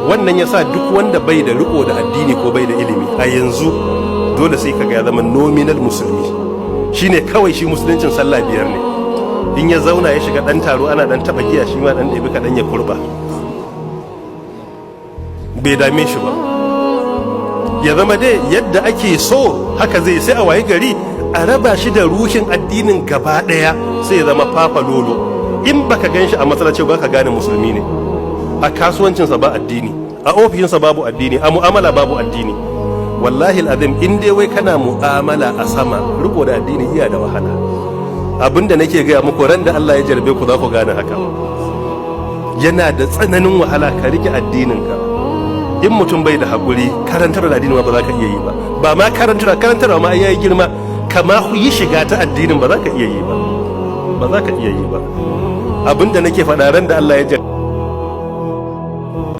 Wannan ya sa duk wanda bai da riko da addini ko bai da ilimi a yanzu, dole sai kaga ya zama nominal musulmi. Shine kawai shi musuluncin sallah biyar ne. In ya zauna ya shiga dan taro, ana dan taba giya, shi ma dan ɗebi kaɗan ya kurba, bai dame shi ba. Ya zama dai yadda ake so haka zai. Sai a wayi gari a raba shi da ruhin addinin gaba ɗaya, sai ya zama fafa lolo. In baka gan shi a masallaci ba, ka gane musulmi ne. A kasuwancinsa ba addini, a ofishinsa babu addini, a mu'amala babu addini. Wallahi azim, in dai wai kana mu'amala a sama, riko da addini iya da wahala. Abinda nake gaya muku, ran da Allah ya jarbe ku za ku gane haka. Yana da tsananin wahala ka rike addininka. In mutum bai da haƙuri, karantar da addini ma ba za ka iya yi ba. Ba ma karantar, karantarwa ma yayi girma, kama yi shiga ta addinin ba za ka iya yi ba, ba za ka iya yi ba. Abinda nake faɗa, ran da Allah ya